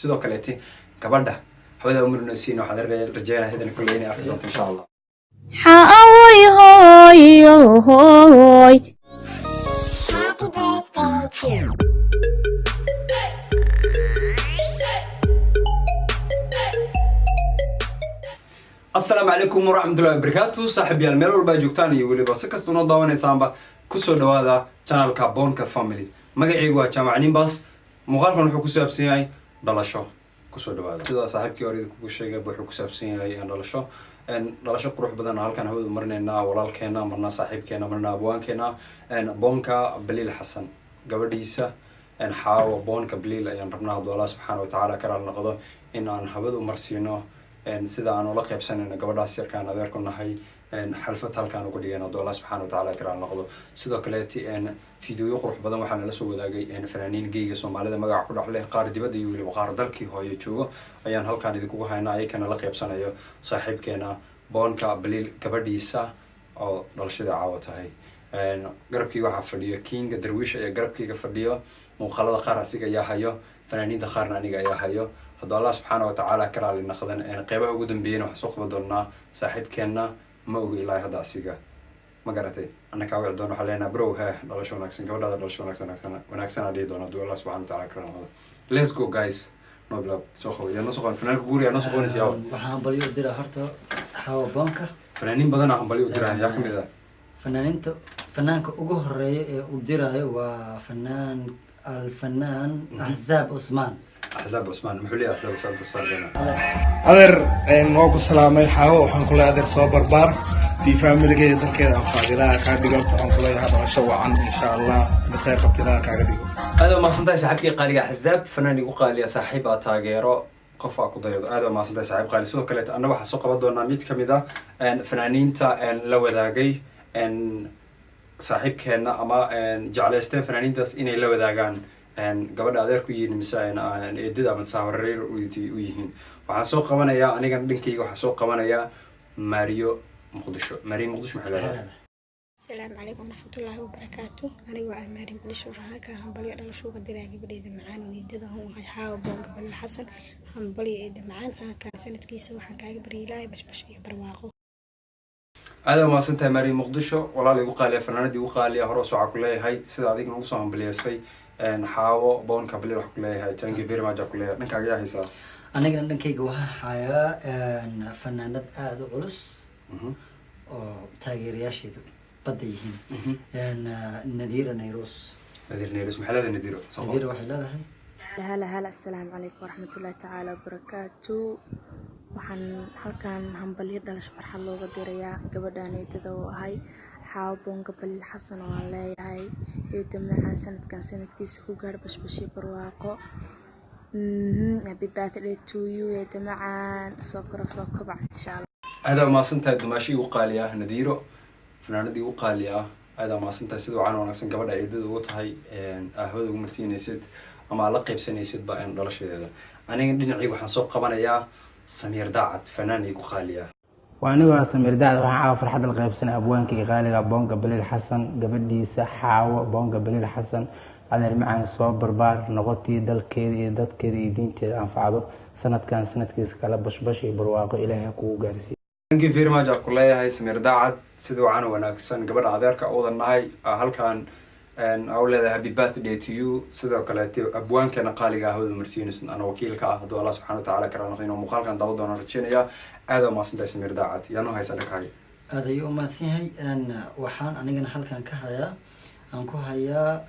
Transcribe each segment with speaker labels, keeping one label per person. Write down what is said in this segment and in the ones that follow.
Speaker 1: Sidoo kaleete gabadha hawada umarinaysiin, waxaan rajeynaya hidan kulley inay arki doonto, insha Allah.
Speaker 2: Xaaway hooyo hooy.
Speaker 3: Happy birthday to you.
Speaker 1: Asalaamu calaykum waraxmatullahi wabarakaatu, saaxiibyaal meel walba aad joogtaan iyo weliba si kasta unoo daawanaysaanba, kusoo dhawaada channelka Bonka Family. Magacaygu waa Jaamac Nimbas. Muuqaalkan wuxuu ku saabsan yahay dhalasho. Kusoo dhawaada. Sida saaxiibkii hore idinkugu sheegay, wuxuu ku saabsan yahay dhalasho, dhalasho qurux badan. Halkan hawadu marinaynaa walaalkeena, marna saaxiibkeena, marna abwaankeena, Bonka Baliil Xasan. Gabadhiisa Xaawo Bonka Baliil ayaan rabnaa, hadduu Allah subxaana watacaala ka raali noqdo, in aan hawadu marsiino sida aan ula qaybsanayno gabadhaas yarkaan adeerku nahay. Xalfad halkaan uga dhigeen, hadduu Allah subxana watacaala ka raali noqdo. Sidoo kaleeti fideoyo qurux badan waxaa nala soo wadaagay fanaaniin geyga Soomaalida magaca ku dhex leh, qaar dibadda iyo weliba qaar dalkii hooye joogo ayaan halkaan idinkugu haynaa, ayakana la qaybsanayo saaxiibkeena Boonka Baliil gabadhiisa oo dhalashada caawa tahay. Garabkii waxaa fadhiyo Kinga Darwiish ayaa garabkayga fadhiyo. Muuqaalada qaar asiga ayaa hayo, fanaaniinta qaarna aniga ayaa hayo, hadduu Allah subxaana watacaala ka raali naqdan. Qeybaha ugu dambeeyana waxaan soo qaban doonaa saaxiibkeenna. Ma oga ilaahay hadda asiga ma garatay, annakaa wici doona. Waxaa leenaha, "Bro, he, dhalasho wanaagsan, gabadhaada dhalasho wanaagsan, wanaagsan, wanaagsan," aa dhihi doona, hadduu Allah subxana wataala ka raali noqdo. Let's go, guys. No bilaab, soo qabo. Yaa noo soo qaban fanaanka guuri? Yaa noo soo qabanaysa? Yaa?
Speaker 4: Waxaan hambalyo u diraa horta Xaawa Boonka.
Speaker 1: Fanaaniin badan aa hambalyo u diraan. Yaa kamid ah?
Speaker 4: Fanaaniinta, fanaanka ugu horeeya ee u diraayo waa fanaan, alfanaan Axzaab Cusmaan.
Speaker 1: Axzaab Cusmaan muxuu leeyahay? Axzaab Cusmaan tusaale.
Speaker 5: Adeer, waa ku salaamay. Xaawo waxaan ku leeyahay, adeer, soo barbaar tii faamiliga iyo dalkeeda anfaad Ilaaha kaa dhigo. Waxaan ku leeyahay dhalasho wacan, insha Allah, mid khayr qabta Ilaaha kaaga dhigo.
Speaker 1: Aad waa mahadsan tahay, saaxiibkii qaaliga Axzaab, fanaan igu qaaliya, saaxiib aa taageero, qof aa ku dayado. Aad waa mahadsan tahay, saaxiib qaali. Sidoo kaleeto anna waxaa soo qaban doonaa mid kamid ah fanaaniinta la wadaagay saaxiibkeenna ama jeclaysteen fanaaniintaas inay la wadaagaan gabadha adeerku yihiin mise eedada ama saawareer u yihiin. Waxaan soo qabanayaa anigan dhankayga, waxaan soo qabanayaa Maariyo Muqdisho. Maariyo Muqdisho maxay leedahay?
Speaker 6: Asalaamu calaykum waraxmatullaahi wabarakaatu. Anigoo ah Maari Muqdisho, waxaan halkaa hambalyo dhalasho uga diraa gabadheyda macaan oo eedada u ahay, Xaawa Boonka Balil Xasan. Hambalyo, eeda macaan. Sanadkan sanadkiisa waxaan kaaga baryay Ilaahay bashbash iyo barwaaqo.
Speaker 1: Aada umahadsan tahay, Maariyo Muqdisho, walaal igu qaaliya, fanaanadii igu qaaliya. Hore usoo ku leeyahay sida adiga nagu soo hambalyeysay Xaawo Boonka Balil, waxaa ku leeyahay thank you very much aa ku leeyahay. Dhankaaga yaa haysaa?
Speaker 4: Anigana dhankayga waxaa hayaa fanaanad aada u culus oo taageerayaasheedu badda yihiin, Nadiira Nayrus.
Speaker 1: Nadiir Nayrus maxay leedahay, Nadiiro? Soo qor.
Speaker 4: Nadiira waxay leedahay:
Speaker 7: Hala hala, assalaamu calaykum waraxmatullaahi tacaala wabarakaatu. Waxaan halkan hambalyo dhalasho farxad looga dirayaa gabadhan eedada oo ahay, Xaawo Boonka Balil Xasan, oo aan leeyahay, eeda macaan, sanadkan sanadkiisa ku gaar bashbashii barwaaqo. Happy birthday to you, eeda macaan. Soo koro, soo kobac, insha Allah.
Speaker 1: Aada umahadsan tahay, dumaashi igu qaali ah, Nadiiro, fanaanadii igu qaali ah. Aada umahadsan tahay sida wacan wanaagsan gabadha eedada ugu tahay, hawada ugu marsiinaysid ama aad la qaybsanaysid ba dhalashadeeda. Aniga dhinacii waxaan soo qabanayaa Samiir Daacad, fanaan igu qaali ah.
Speaker 8: Waa anigoo ah Samiir Dacad. Waxaan caawa farxadda la qaybsanay abwaanka iyo qaaliga Boonka Baliil Xasan gabadhiisa Xaawo Boonka Baliil Xasan. Adeer macaan, soo barbaar, noqotii dalkeeda iyo dadkeeda iyo diinteeda anfacdo. Sanadkan sanadkiisa kale bashbash iyo barwaaqo Ilaahay ha kugu gaarsiiyo.
Speaker 1: Thank you very much aan ku leeyahay, Samiir Daacad. Sida wacan wanaagsan gabadha adeerka u wada nahay halkan aa u leedahay happy birthday to you. Sidoo kaleete abwaankeena qaaliga ah hawada marsiinaysan ana wakiilka ah, hadduu Allah subxana watacaala karaa noqdo, inuu muuqaalkan daba doono rajeynaya. Aada umahadsan tahay, Samiir Daacad. Yaa noo haysa dhankaaga?
Speaker 4: Aada ayuu umahadsan yahay. Waxaan anigana halkan ka hayaa, aan ku hayaa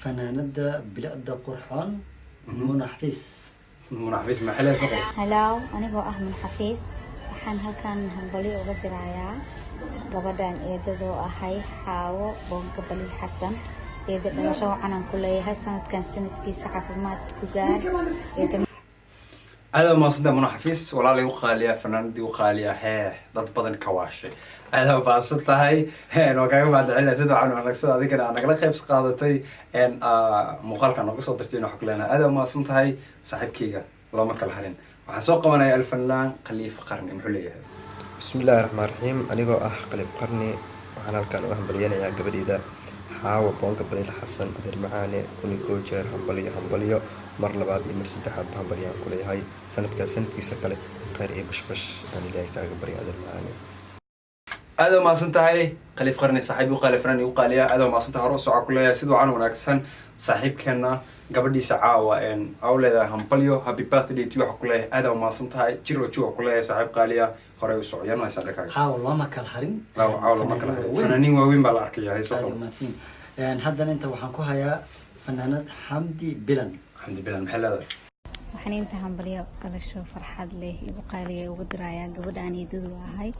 Speaker 4: fanaanada bilicda qurxoon, Muna Xafiis.
Speaker 1: Muna Xafiis maxay leedahay? Soo qor.
Speaker 9: Hello, anigoo ah Mun Xafiis, waxaan halkan hambalyo uga dirayaa gabadhan eedadoo ahay, Xaawo Boonka Baliil Xasan. Eeda, dhalasho wacan aan ku leeyahay. Sanadkan sanadkiisa caafimaad ku gaar, eeda.
Speaker 1: Aada umahadsantahay, Muna Xafiis, walaalay u qaaliya, fanaanadii u qaaliya, hee, dad badan ka waashay. Aada umahadsan tahay, waa kaaga mahadcelinaya sida wacan wanaagsan adigana aa nagala qayb qaadatay muuqaalka nooga soo dirtay. Waxaa ku leenahay aada umahadsan tahay, saaxiibkayga. Looma kala harin. Waxaan soo qabanaya alfanaan Khaliif Qarni. Muxuu leeyahay?
Speaker 10: Bismillahi raxmaan raxiim. Anigoo ah Khaliif Qarni, waxaan halkan uga hambalyanayaa gabadheyda Xaawo Boonka Baliil Xasan. Adeer macaane, 1001 jeer hambalyo, hambalyo. Mar labaad iyo mar saddexaad hambalyaan ku leeyahay. Sanadkaas sanadkiisa kale kheyr iyo bashbash aan Ilaahay kaaga barya, adeer macaane.
Speaker 1: Aad u mahadsan tahay, Khaliif Qarni, saaxiib u qaali, fanaan igu qaaliya. Aad u mahadsan tahay, hore u soco ku leeyahay. Sida wacan wanaagsan saaxiibkeena gabadhiisa caawa aa u leedahay hambalyo, happy birthday to you waxaa ku leeyahay. Aad u mahadsan tahay, jir oo joog ku leeyahay, saaxiib qaaliya, hore u soco. Yan haysaa dhankaaga?
Speaker 4: Caawa looma kala harin.
Speaker 1: Caawa looma kala harin, fanaaniin waaweyn baa la arkaya. Hayso.
Speaker 4: Aad u mahadsan. Haddana inta waxaan ku hayaa fanaanad Xamdi Bilan.
Speaker 1: Xamdi Bilan maxay leedahay?
Speaker 9: Waxaan inta hambalyo dhalasho farxad leh igu qaaliya ugu dirayaa gabadha aan eedadu ahay,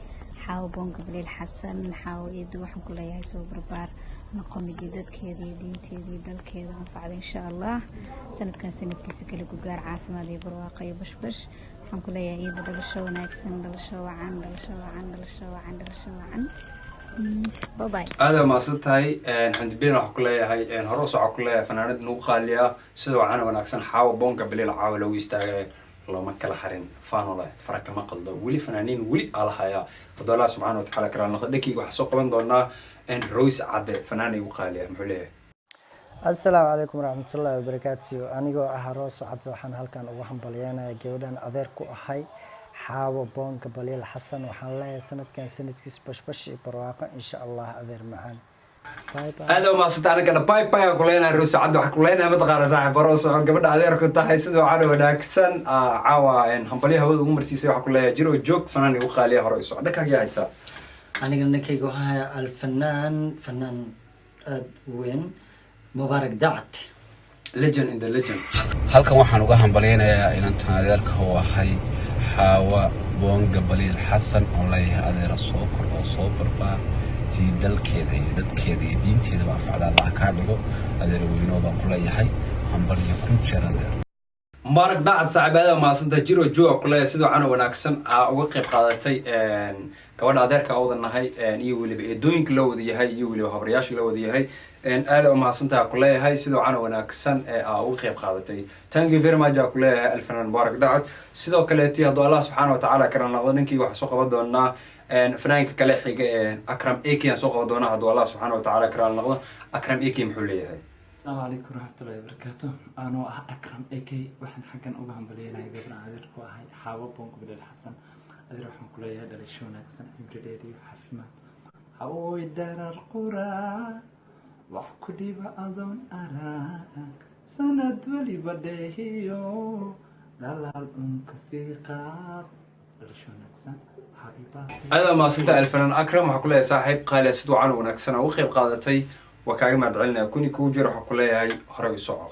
Speaker 9: Xaawo Boonga Baliil Xasan. Xaawo eedu, waxaan ku leeyahay soo barbaar, noqo midii dadkeeda iyo diinteeda iyo dalkeeda anfacda, insha Allah. Sanadkan sanadkiisa kale ku gaar caafimaad iyo barwaaqo iyo bashbash. Waxaan ku leeyahay iyada dhalasho wanaagsan, dhalasho wacan, dhalasho wacan, dhalasho wacan, dhalasho wacan. Bye bye.
Speaker 1: Aad aa mahadsan tahay, Xamdi Bilan. Waxaa ku leeyahay hore u soco ku leeyahay, fanaanad nagu qaaliya. Sida wacan wanaagsan Xaawo Boonka Baliil caawa lagu istaagay, looma kala harin, faanole fara kama qaldo, weli fanaaniin weli aa la hayaa. Hadduu Allah subxaana watacaala karaa noqdo, dhankeyga waxaa soo qaban doonaa Roys Cadde, fanaan igu qaaliya. Muxuu leeyahay?
Speaker 4: Asalaamu calaykum waraxmatullaahi wabarakaatu. Anigoo ah Roos Cad, waxaan halkan ugu hambalyeynaya gabadhan adeer ku ahay, Xaawo Boonka Baliil Xasan. Waxaan leeyahay sanadkan sanadkiis bashbash iyo barwaaqo, insha Allah, adeer macaan. Bye bye.
Speaker 1: Aad u mahadsanta. Anagana bye bye aan kuleenahay. Roos Cadde waxaa kuleenahay, mataqaana, saaxiib, hore u soco. Gabadha adeer ku tahay sida wacan wanaagsan caawa hambalyo hawada ugu marsiisay, waxaa kuleeyahay jir oo joog, fanaan igu qaaliya, hore u soco. Dhankaaga yaa haysaa?
Speaker 4: Anigana ninkayga waxaan hayaa alfanaan, fanaan aada u weyn, Mubaarak Dacad.
Speaker 1: Legend in the legend.
Speaker 11: Halkan waxaan uga hambalyaynayaa inantan adeerka u ahay, Xaawa Boonga Baliil Xasan, oo leeyahay adeera soo kor oo soo barbaar, tii dalkeeda iyo dadkeeda iyo diinteedaba anfacda Allah kaa dhigo. Adeer weynoo baan ku leeyahay, hambalyo kun jeer, adeer.
Speaker 1: Mubaarak Dacad, saaxiibada, mahadsanta, jiro jooga kuleeya. Sidoo cana wanaagsan aa uga qayb qaadatay gabadha adeerka wada nahay iyo weliba eedooyinka loo wada yahay iyo weliba habaryaasha loo wada yahay. Aada u mahadsantaha kuleeyahay, sidoo cana wanaagsan ee aa uga qayb qaadatay. Thank you very much aa kuleeyahay, alfanaan Mubaarak Dacad. Sidoo kaleeti, hadduu Allah subxaana watacaala kara noqdo, ninkii waxaa soo qaban doonaa fanaanka kale xiga ee Akram Eki aan soo qaban doonaa, hadduu Allah subxaana watacaala kara noqdo. Akram Eki muxuu leeyahay?
Speaker 12: Asalaamu calaykum waraxmatullahi wabarakaatu. Anoo ah Akram Ak, waxaan xaggan uga hambalyeynaya gabadhan adeer ku ahay, Xaawo Boonka Bilal Xasan. Adeer, waxaan ku leeyahay dhalasho wanaagsan, cimri dheer iyo caafimaad. Hawooy darar quraa wax ku dhiba adoon arag, sanad weliba dheehiyo dhalaal unka sii qaad. Dhalasho wanaagsan, happy birthday.
Speaker 1: Aada mahadsanta, alfanaan Akram. Waxaa kuleeyahay saaxiib qaali, sida wacan wanaagsan uga qayb qaadatay waa kaaga mahad celinaya. Kuni kuu jiro waxaa kuleeyahay horey u soco.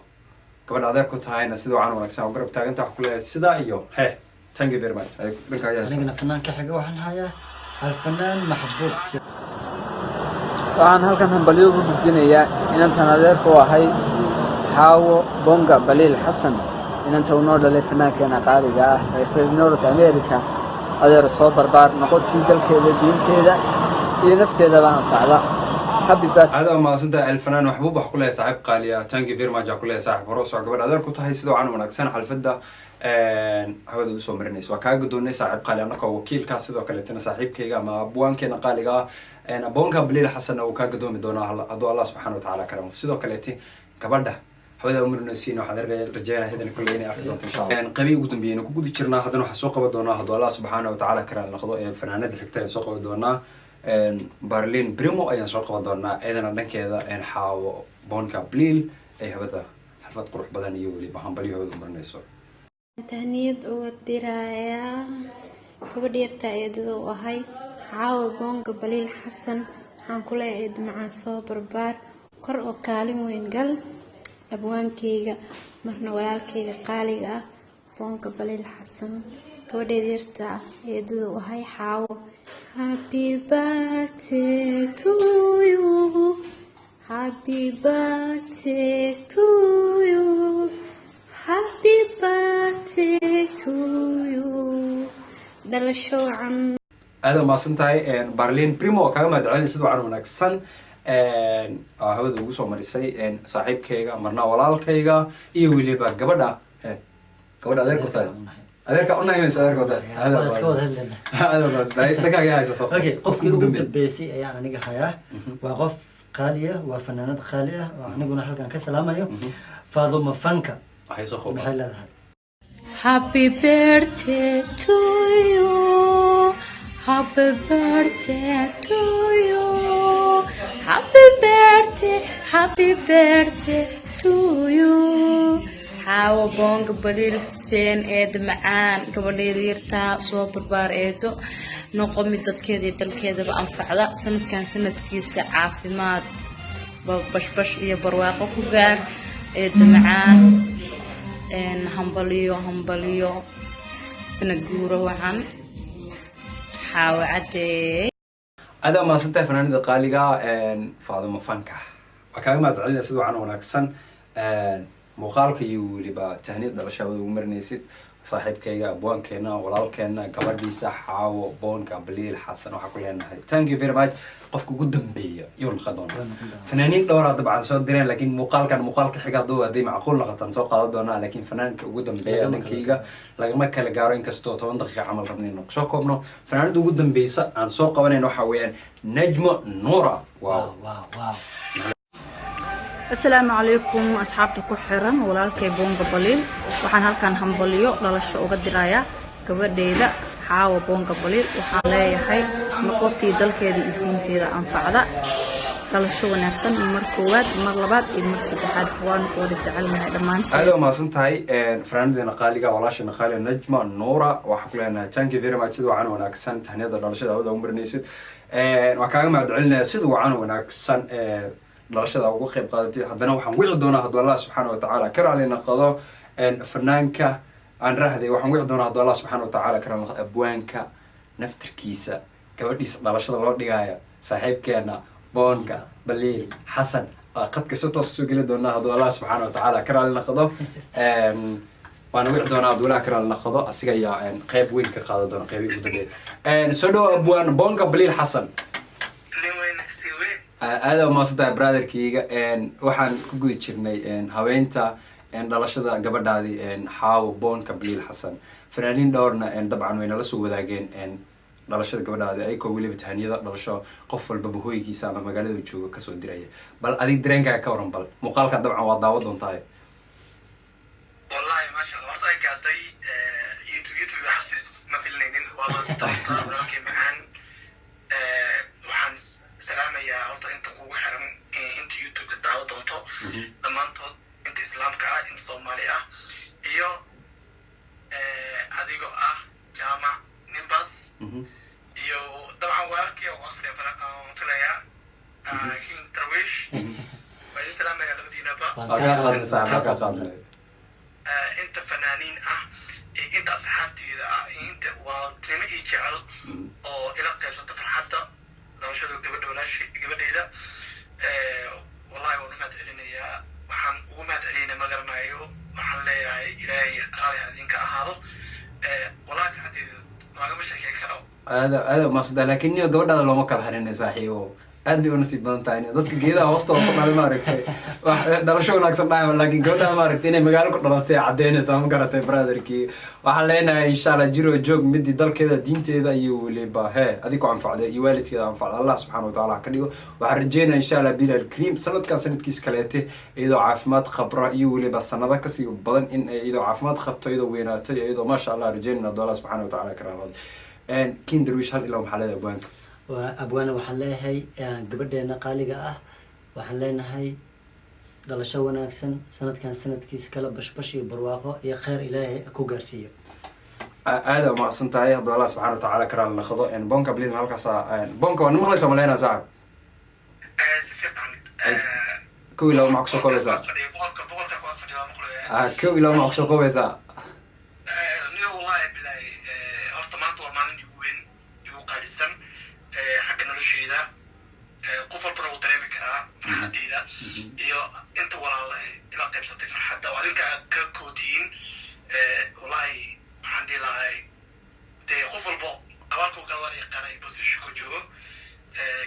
Speaker 1: Gabadha adeer ku tahayna sida wacan wanaagsan oo garab taaganta, waxaa kuleeyahay sidaa iyo he. Thank you very much. Dhanka ayaa haysa.
Speaker 4: Anigana fanaanka xiga waxaan hayaa alfanaan Maxbuub.
Speaker 13: Waxaan halkan hambalyo ugu gudbinayaa inantan adeerka u ahay, Xaawo Bonga Baliil Xasan, inanta uu noo dhalay fanaankeena qaaliga ah ee reer North America. Adeer, soo barbaar, noqotii dalkeeda, diinteeda iyo nafteedaba anfacda. Happy birthday.
Speaker 1: Aada mahadsantahay, alfanaan Maxbuub. Waxaa kuleeyahay saaxiib qaaliya, thank you very much aa kuleeyahay, saaxiib, hore u soco. Gabadha adeer ku tahay sida wacan wanaagsan xalfadda hawada usoo marinaysa waa kaaga gudoonay, saaxiib qaali, annakoo wakiilkaa. Sidoo kaleetana saaxiibkayga ama abwaankeena qaaliga ah, Aboonka Baliil Xasanna, uu kaa gadoomi doonaa hadduu Allah subxaana watacaala karamo. Sidoo kaleeti gabadha hawada umarinaysiin waxaan rajeynaya hidan kulley inay arki doonto, insha Allah. Qabii ugu dambeeyayna ku guda jirnaa. Haddana waxaan soo qaban doonaa, hadduu Allah subxaana watacaala karaan noqdo, fanaanada xigta ayaan soo qaban doonaa. Barlin Primo ayaan soo qaban doonaa, iyadana dhankeeda Xaawo Boonka Bliil ay hawada xalfad qurux badan iyo weliba hambalyo hawada umarinayso.
Speaker 14: Tahniyad uga dirayaa gabadha yartaa eedada u ahay, Xaawo Boonga Baliil Xasan. Waxaan ku leeyahay eed macaan, soo barbaar, kor oo kaalin weyn gal. Abwaankeyga marna walaalkeyga qaaliga ah, Boonga Baliil Xasan, gabadheeda yarta ah eedada u ahay, Xaawo, happy birthday to you, happy birthday to you, happy birthday to you. Dhalasho wacan.
Speaker 1: Aada umahadsan tahay, Barlin Primo. Kaaga mahad celin sida wacan wanaagsan hawada ugu soo marisay saaxiibkayga marna walaalkayga iyo weliba gabadha gabadha adeerka tahay. Adeerka unahay mayso? Adeerka tahay.
Speaker 4: Waa iska wada hadlayna.
Speaker 1: Aada umahadsan. Dhankaaga haysa soo.
Speaker 4: Okay, qofkii ugu dambeysay ayaan aniga hayaa. Waa qof qaali ah, waa fanaanad qaali ah oo aniguna halkan ka salaamayo, Faaduma Fanka.
Speaker 1: Waxay soo qooba.
Speaker 4: Maxay leedahay?
Speaker 15: Happy birthday to you. Happy birthday to you. Happy birthday, happy birthday to you. Xaawo Boonga Baliil Xuseen, eeda macaan, gabadheeda yartaa, soo barbaar eedo, noqo mid dadkeeda iyo dalkeedaba anfacda. Sanadkan sanadkiisa caafimaad, bashbash iyo barwaaqo ku gaar, eeda macaan. Hambaliyo, hambaliyo, sanad guuro wacan, Xaawo Caddeey.
Speaker 1: Adaa mahadsantahay fanaanida qaaliga Faadimo Fanka. Waa kaaga mahad celinaya sida wacan wanaagsan muuqaalka iyo weliba tahniyad dhalashada ugu marinaysid saaxiibkayga, abwaankeena, walaalkeena, gabadhiisa Xaawo Boonka Baliil Xasan. Waxaa ku leenahay thank you very much. Qofka ugu dambeeya yuu noqon doonaa? Fanaaniin dhowraa dabcan soo direen, laakiin muuqaalkan muuqaalka xiga hadduu hadday macquul noqotaan soo qaadan doonaa, laakiin fanaanka ugu dambeeya
Speaker 4: Lagama kala
Speaker 1: dhankayga lagama kala gaaro, inkastoo 10 daqiiqa camal rabna inuu soo koobno. Fanaanada ugu dambeysa aan soo qabanayno waxaa weeyaan Najmo Nuura. Wow.
Speaker 4: Wow.
Speaker 16: Asalaamu calaykum asxaabta ku xiran walaalkay Boonga Baliil. Waxaan halkan hambaliyo dhalasho uga dirayaa gabadheyda Xaawa Boonga Baliil. Waxaan leeyahay noqotii dalkeeda iyo diinteeda anfacda. Dhalasho wanaagsan mar koowaad, mar labaad iyo mar saddexaad. Waanu ku wada jecelnahay dhammaan.
Speaker 1: Aad waa mahadsan tahay fanaanadeena qaaliga, walaasheena qaaliga Najma Nuura. Waxaan ku leenahay thank you very much sida wacan wanaagsan tahniyada dhalashada awada ugu marinaysid. Waan kaaga mahad celinaya sida wacan wanaagsan dhalashada uga qayb qaadatay. Haddana waxaan wici doonaa, hadduu Allah subxaana watacaala ka raali noqdo, fanaanka aan rahday. Waxaan wici doonaa, hadduu Allah subxaana watacaala ka raali noqdo, abwaanka naftirkiisa gabadhiisa dhalashada loo dhigaayo, saaxiibkeena Boonka Baliil Xasan. Waa qadka si toos soo geli doonaa hadduu Allah subxaana watacaala ka raali noqdo. Waana wici doonaa hadduu Allah ka raali noqdo. Asiga ayaa qeyb weyn ka qaadan doona qeybihii ugu dambeeya. Soo dhawo abwaan Boonka Baliil Xasan. Aada umahadsantahay brotherkeyga. Waxaan ku guda jirnay habeynta dhalashada gabadhaadii Xaawo Boonka Baliil Xasan. Fanaaniin dhowrna dabcan way nala soo wadaageen dhalashada gabadhaadi, ayagoo weliba tahaniyada dhalasho qof walbaba hoygiisa ama magaalada uu joogo kasoo diraya. Bal adig dareenkaaga ka waran? Bal muuqaalkan dabcan waa daawa doontahay.
Speaker 17: Wallahi maasha Allah, horta ay gaadhay YouTube xasiis ma filinaynin. Waa maasanta horta walaalkay macaan. Waxaan salaamayaa horta inta kugu xiran, inta YouTube-ka daawo doonto dhammaantood, inta islaamka ah, inta soomaali ah iyo adigoo ah Jaamac Nimbas iyo dabcan walaalkii waan fadhiya, waan filayaa King Darwish. Waa idin salaamayaa labadiinaba.
Speaker 1: Waa kaa qaadnay saaxib, waa kaa qaadnay.
Speaker 17: Inta fanaaniin ah iyo inta asxaabteeda ah iyo inta walaaltinimo ii jecel oo ila qaybsata farxadda dhalashada gabadha walaashi gabadheyda, wallahi waan u mahad celinayaa. Waxaan ugu mahad celinaya ma garanayo. Waxaan leeyahay Ilaahay raali ha idinka ahaado. Wallahi farxaddeeda lagama sheekeyn karo.
Speaker 1: Aada aada umahadsantahay, laakiin niyo gabadhaada looma kala harinay saaxiibo. Aad bay u nasiib badan tahay. Dadka geedaha hoostooda ku dhalay maaragtay wax dhalasho wanaagsan dhahay, laakiin gabadhaada maaragtay inay magaalo ku dhalatay caddeynaysaa. Ma garatay brotherkii? Waxaan leenahay insha Allah jiro joog midii dalkeeda, diinteeda iyo weliba hee adig ku anfacday iyo waalidkeeda anfacda Allah subxaana watacaala ha ka dhigo. Waxaan rajeynaya insha Allah bilal kareem sanadkan sanadkiis kaleete iyadoo caafimaad qabra iyo weliba sanado kasii badan in ay iyadoo caafimaad qabto, iyadoo weynaatay, iyadoo maasha Allah rajeynayna hadduu Allah subxaana watacaala ka raaladay. King Darwish, hal ilaa maxaa leedahay abwaanka?
Speaker 4: Waa abwaana. Waxaan leeyahay gabadheena qaaliga ah, waxaan leenahay dhalasho wanaagsan. Sanadkan sanadkiisa kale bashbash iyo barwaaqo iyo kheyr Ilaahay ku gaarsiiyo.
Speaker 1: Aada umaqsan tahay. Hadduu Allah subxana watacaala ka raali noqdo, Bonka Bliid halkaasa. Bonka, waa maqlaysaa maleynaa saaxib? Kow iyo laba maxaa kusoo koobaysaa? Kow iyo laba maxaa kusoo koobaysaa?
Speaker 17: Niyo wallahi bilahi, horta maanta waa maalin igu weyn, igu qaalisan xagga nolosheyda. Qof walbana wuu dareemi karaa farxadeyda iyo inta walaal ila qaybsatay farxadda oo arrinka aad ka kootihiin. Wallahi waxaan dhihi lahay dee qof walbo abaalku gala waan yaqaanay positionku joogo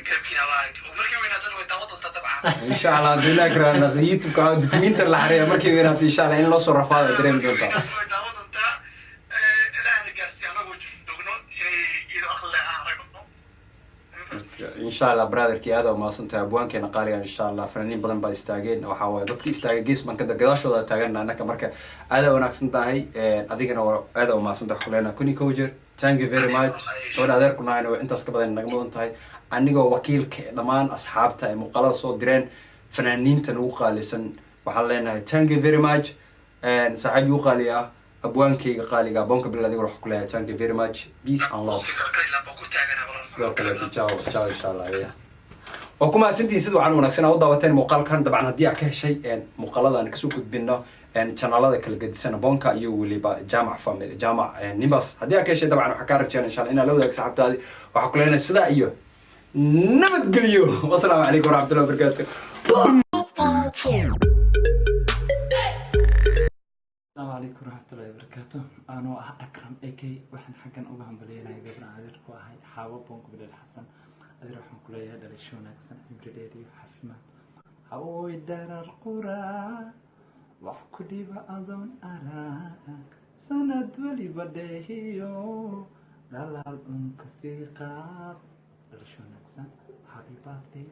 Speaker 17: garabkiina Allah markii weynaatana way daawa doontaa dabcan.
Speaker 1: Insha Allah hadduu Ilaah ka raali noqdo, YouTube-ka dukumenti la xareeya markay weynaato insha Allah in loo soo rafaado dareemi doontaa.
Speaker 17: Way daawa doontaa. Ilaahna gaarsiiya anagoo joogno inay iyadoo aqli leh aan aragno.
Speaker 1: Insha Allah, brotherkii, aad aa umahadsan tahay, abwaankeena qaaliga. Insha Allah, fanaaniin badan baa istaageen. Waxaa waaye dadka istaagay gees baan kada gadaashooda taagan annaka. Marka aad aa wanaagsan tahay, adigana waa aad aa umahadsan tahay. Xuleena 1001 jeer, thank you very much. Gabadha adeerku nahayna waa intaas ka badan naga mudan tahay. Anigoo wakiilka dhammaan asxaabta ay muuqaalada soo direen, fanaaniinta nagu qaalisan, waxaan leenahay thank you very much. Saaxiib igu qaali ah, abwaankayga qaaliga Boonka Bil, adiga waxaa ku leeyahay thank you very much, peace and love. Sidoo kaleeto, ciao ciao, insha Allah. Ya waa ku mahadsantihiin sida waxaan wanaagsan aa u daawateen muuqaalkan. Dabcan haddii aad ka heshay muuqaalada aan kasoo gudbino channelada kala gedisana, Bonka iyo weliba Jaamac Family, Jaamac Nimbas, haddii aad ka heshay, dabcan waxaa kaa rajeynaya insha Allah inaad la wadaag saxaabtaadi. Waxaa ku leenahay sidaa iyo nabadgelyo. Wasalaamu calaykum waraxmatullahi wabarakaatu.
Speaker 3: Birthday to
Speaker 12: Asalaamu calaykum waraxmatullahi wabarakaatu. Anoo ah Akram AK, waxaan xaggan uga hambalyeynaya gabadha adeer ku ahay, Xaawo Boonka Bilal Xasan. Adeer waxaan ku leeyahay dhalasho wanaagsan, cimri dheer iyo caafimaad. Hawooy darar quraa wax ku dhiba adoon arag, sanad weliba dheehiyo dhalaal unka sii qaad. Dhalasho wanaagsan, happy birthday.